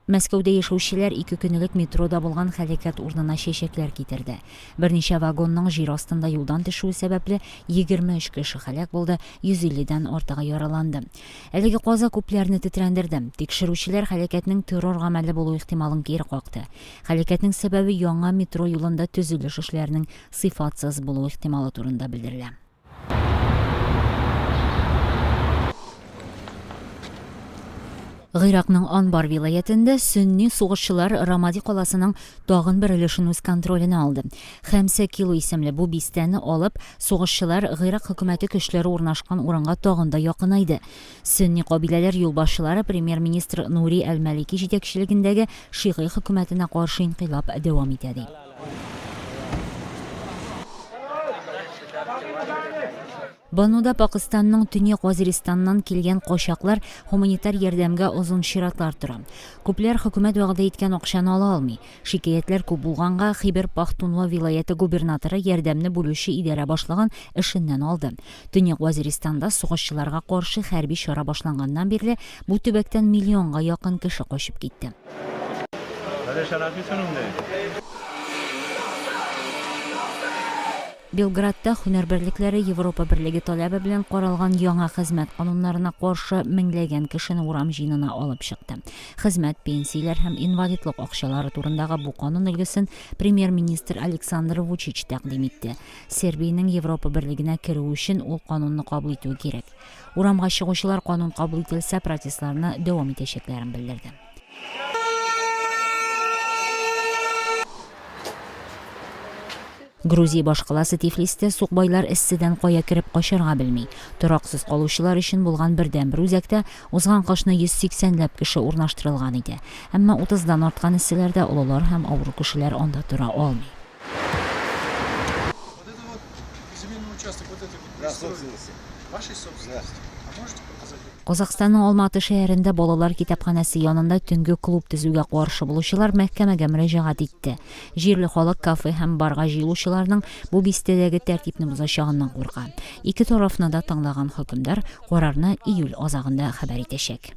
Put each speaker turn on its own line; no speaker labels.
Мәскәүдә яшәүчеләр ике көн элек метрода булган һәлакәт урынына чәчәкләр китерде. Берничә вагонның җир астында юлдан төшүе сәбәпле 23 кеше һәлак булды, 150 дән артыгы яраланды. Әлеге каза күпләрне тетрәндерде. Тикшерүчеләр һәлакәтнең террор гамәле булу ихтималын кире какты. Һәлакәтнең сәбәбе яңа метро юлында төзелеш эшләренең сыйфатсыз булу ихтималы турында белдерелә. Гыйракның Анбар вилаятендә сөнни сугышчылар Рамади каласының тагын бер өлешен үз контроленә алды. Хәмсә Кило исемле бу бистәне алып, сугышчылар Гыйрак хөкүмәте көчләре урнашкан урынга тагын да якынайды. Сөнни кабиләләр юлбашчылары премьер-министр Нури әл-Малики җитәкчелегендәге шигый хөкүмәтенә каршы инкыйлаб дәвам итә, ди. Бануда Пакыстанның Төньяк Вазиристаннан килгән качаклар һуманитар ярдәмгә озын чиратлар тора. Күпләр хөкүмәт вәгъдә иткән акчаны ала алмый. Шикаятьләр күп булганга, Хибер-Пахтунва вилаяте губернаторы ярдәмне бүлүче идарә башлыгын эшеннән алды. Төньяк Вазиристанда сугышчыларга каршы хәрби чара башланганнан бирле бу төбәктән миллионга якын кеше качып китте. Белградта һөнәр берлекләре Европа Берлеге таләбе белән каралган яңа хезмәт кануннарына каршы меңләгән кешене урам җыенына алып чыкты. Хезмәт, пенсияләр һәм инвалидлык акчалары турындагы бу канун өлгесен премьер-министр Александр Вучич тәкъдим итте. Сербиянең Европа Берлегенә керүе өчен ул канунны кабул итүе кирәк. Урамга чыгучылар канун кабул ителсә, протестларны дәвам итәчәкләрен белдерде. Грузия башкаласы Тифлистә сукбайлар эсседән кая кереп качарга белми. Тораксыз калучылар өчен булган бердәнбер үзәктә узган кышны 180 ләп кеше урнаштырылган иде. Әмма утыздан арткан эсселәрдә олылар һәм авыру кешеләр анда тора алмый. Казахстанның Алматы шәһәрендә балалар китапханәсе янында төнге клуб төзүгә каршы булучылар мәхкәмәгә мөрәҗәгать итте. Җирле халык кафе һәм барга җыелучыларның бу бистәдәге тәртипне бозачагыннан курка. Ике тарафны да тыңлаган хөкемдар карарны июль азагында хәбәр итәчәк.